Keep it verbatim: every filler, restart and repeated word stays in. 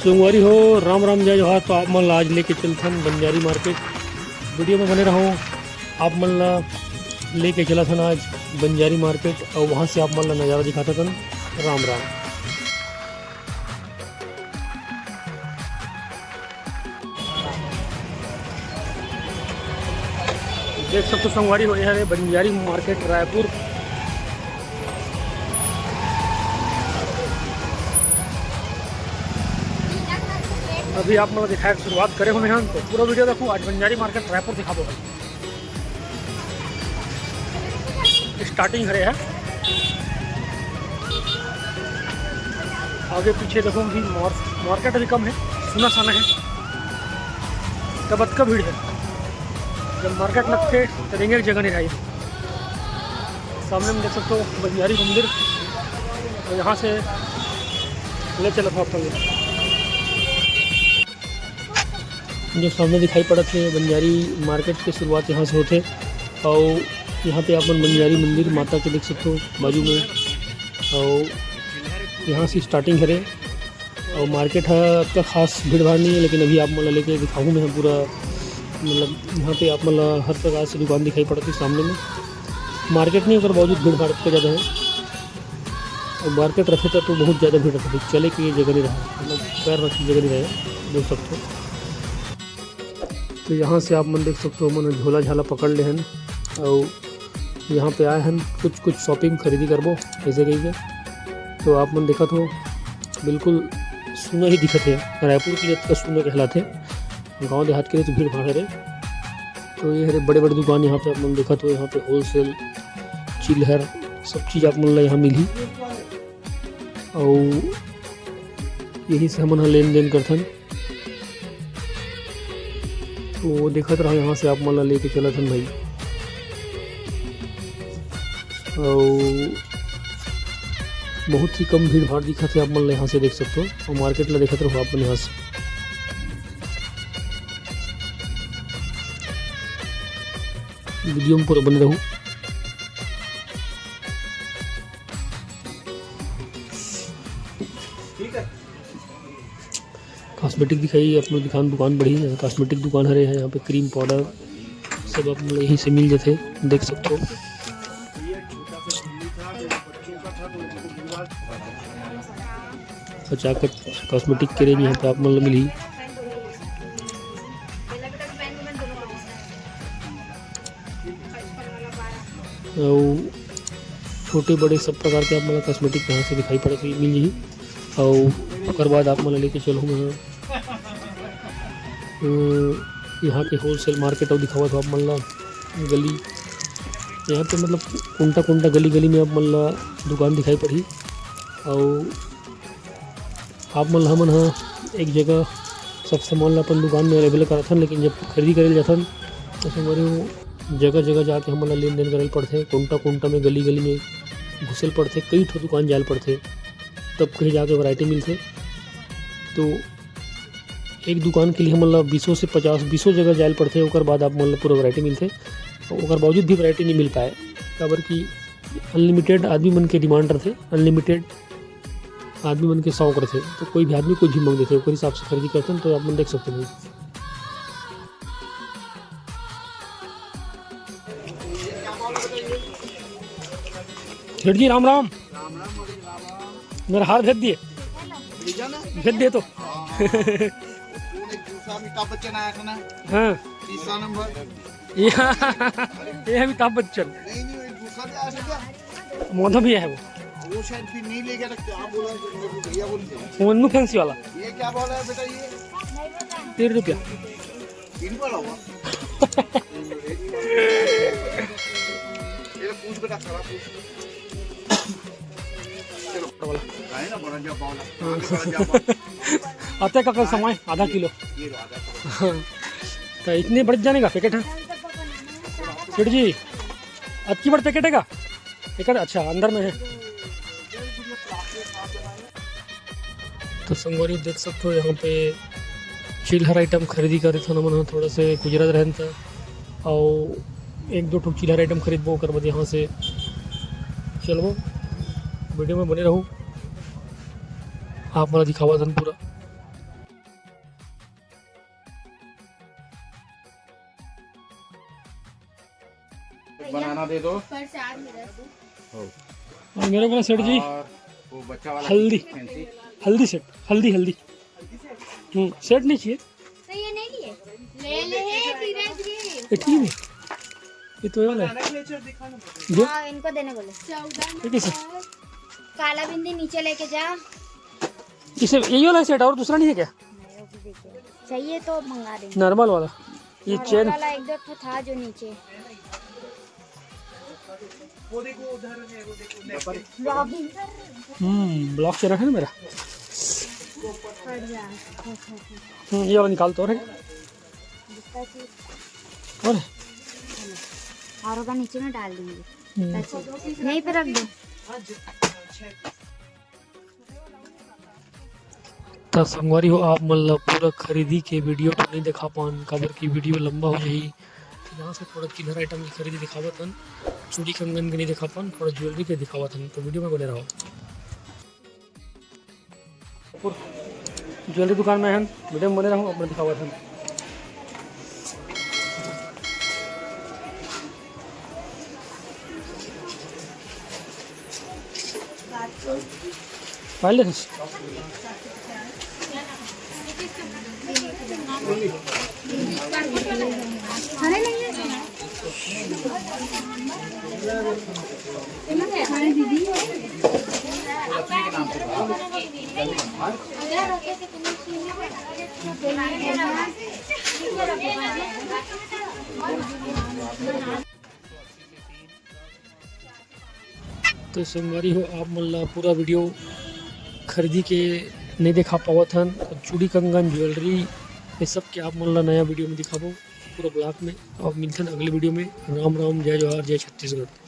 संगवारी हो, राम राम, जय जोहार। तो आप मन ला आज लेके चलथन बंजारी मार्केट। वीडियो में बने रहो, आप मन ला लेके चलथन आज बंजारी मार्केट और वहाँ से आप मन ला नज़ारा दिखाथन। राम राम। देख सकते हो संगवारी हो, ये हरे बंजारी मार्केट रायपुर। अभी आप मन ला दिखाए के शुरुआत करे हों मैं, तो पूरा वीडियो देखो। आज बंजारी मार्केट रायपुर दिखाबो भाई। स्टार्टिंग हरे है, आगे पीछे देखो भी मार-, मार्केट अभी कम है, सुना साना है, तब अतका भीड़ है। जब मार्केट लगथे तो रेंगे के जगह नहीं रही। सामने में देख सकते हो बंजारी मंदिर, तो यहाँ से ले चलत हो आप लोग। जो सामने दिखाई पड़त हे बंजारी मार्केट के शुरुआत यहाँ से होथे। और यहाँ पे आप मन बंजारी मंदिर माता के देख सकते हो बाजू में, और यहाँ से स्टार्टिंग हरे। और मार्केट ह अतका खास भीड़ भाड़ नहीं है, लेकिन अभी आप मन ला लेके दिखाहूँ मैं पूरा, मतलब यहाँ पे आप मन ला हर प्रकार से दुकान दिखाई पड़त हे सामने में। मार्केट नहीं, ओकर बावजूद भीड़ भाड़ अतका ज़्यादा है। और मार्केट रखे तो, तो बहुत ज़्यादा भीड़ रखे, चले के जगह नहीं रहा, मतलब पैर रखे जगह नहीं रहे, देख सकते हो। तो यहाँ से आप मन देख सकते हो, मन झोला झाला पकड़ ले हन और यहाँ पे आए हन, कुछ कुछ शॉपिंग खरीदी करबो ऐसे कही के। तो आप मन देखत हो, बिल्कुल सुना ही दिखत है, रायपुर के लिए तो सुना कहलाते, गाँव देहात के लिए तो भीड़ भाड़ है। तो ये हरे बड़े बड़े दुकान, यहाँ पे आप मन देखत हो, यहाँ पे होलसेल चिल्हर सब चीज़ आप मन ला यहाँ मिलही। और यही से हमन ह लेन देन करथन। तो वो देखत रहा, यहाँ से आप मन ला लेके चलत हन भाई। और बहुत ही कम भीड़ भाड़ दिखत है आप मन ला यहाँ से देख सकते हो। और मार्केट ला देखत रहो आप मन यहाँ से। वीडियो में पूरा बने रहो। कॉस्मेटिक दिखाई, आप मन दुकान, दुकान बढ़िया है, कॉस्मेटिक दुकान हरे है। यहाँ पे क्रीम पाउडर सब आप मन यहीं से मिल जाते, देख सकते हो। अच्छा, कॉस्मेटिक के रेंज यहाँ पे आप मन ला मिलही। अउ छोटे बड़े सब प्रकार के आप मन ला कॉस्मेटिक यहाँ से दिखाई पड़त हे, मिल जही। अउ ओकर बाद आप मन ला लेके चलहूँ मैं, अ, यहाँ के होलसेल मार्केट अउ दिखावत हो आप मन ला गली। यहाँ पे मतलब कुंटा कुंटा गली गली में आप मन ला दुकान दिखाई पड़ही। अउ आप मन ल हमन ह एक जगह सब सामान ल अपन दुकान में अवेलेबल कराथन, लेकिन जब खरीदी करे ल जाथन तो संगवारी हो, जगह जगह जाके हमन ल लेन देन करे ल पड़थे। कोंटा कोंटा में, गली गली में घुसे ल पड़थे, कई ठो दुकान जाए ल पड़थे, तब कहीं जाके वैरायटी मिलथे। तो एक दुकान के लिए हमन ल बीसों से पचास, बीसों जगह जाए ल पड़थे, ओकर बाद आप मन ल पूरा वैरायटी मिलथे। ओकर बावजूद भी वैरायटी नहीं मिल पाए, काबर कि अनलिमिटेड आदमी मन के डिमांड रथे, अनलिमिटेड आदमी मन के शौक रथे, तो कोई भी आदमी कुछ भी मांग देथे, ओकर हिसाब से खरीदी करथन। तो आप मन देख सकते हो। सेठ जी, राम राम। मेरा हार भेज दिए, भेज दिए तो। कौन एक दूसरा अमिताभ बच्चन आया था ना? हाँ। तीसरा नंबर। ये, ये अमिताभ बच्चन। नहीं, नहीं, एक दूसरा भी आया था क्या? मौधा भी है वो। वो शायद फिर नहीं ले गया था, क्या बोला, मेरे को भैया बोल के। वो न्यू फैंसी वाला। ये क्या बोला है बेटा ये? तीन रुपया। तीन वाला हुआ? ये पूछ बेटा, खराब पूछ। चलो। वाला। है ना, बड़ा जा बावला। हाँ। बड़ा जा बावला। आते का कल समय आधा किलो। ये लो, आधा किलो। हाँ। तो इतने बड़ जाने का पैकेट है? सेठ जी, अतकी बड़ पैकेट है का? पैकेट, अच्छा, अंदर में है। तो संगवारी देख सकते हो, यहाँ पे चिल्हर आइटम खरीदी करे थन हमन ह, थोड़ा से गुजरत रहन त, अउ एक दो ठो चिल्हर आइटम खरीदबो, ओकर बाद यहाँ से चलबो। वीडियो में बने रहू, आप मन ल दिखावत हन पूरा। बनाना दे दो। प्रसाद मिला। हो। और मेरे को ना सेठ जी, और वो बच्चा वाला हल्दी। फैंसी। हल्दी सेट, हल्दी, हल्दी। हम्म, सेट नहीं चाहिए। तो ये नहीं लिए? ले ले, धीरे धीरे। ये ठीक है, ये तो ये वाला है। ये? हाँ, इनको देने बोले। चौदह ये कैसे? काला बिंदी नीचे लेके जा। इसे यही वाला सेट और दूसरा नहीं है क्या? नहीं, वो भी देखिए। चाहिए तो मंगा देंगे। नॉर्मल वाला, ये नॉर्मल चेन। वाला एक दो ठो था जो नीचे। वो देखो, उधर है, वो देखो, नेक पे। हम्म, ब्लॉक से रखा ना मेरा। हट जा। हम्म, ये वाला निकाल तो, और है? दूसरा चीज। और है? और होगा, नीचे में डाल देंगे। हम्म। यहीं पे रख दो। त संगवारी हो, आप मन ल पूरा खरीदी के वीडियो तो नहीं दिखा पान, काबर की वीडियो लंबा हो जाही। त यहाँ से थोड़ा चिल्हर आइटम की खरीदी दिखावत हन, चूड़ी कंगन के नहीं दिखा पान, थोड़ा ज्वेलरी के दिखावत हन, तो वीडियो में बने रहो। ज्वेलरी दुकान में हन, वीडियो में बने रहो, अपने दिखावत हन। पायल देखिस? तो संगवारी हो, आप मन ला पूरा वीडियो खरीदी के नहीं दिखा पावत हन। चूड़ी कंगन ज्वेलरी ये सब के आप मन ला नया वीडियो में दिखाबो पूरा ब्लॉग में। और मिलथन अगले वीडियो में। राम राम, जय जोहार, जय छत्तीसगढ़।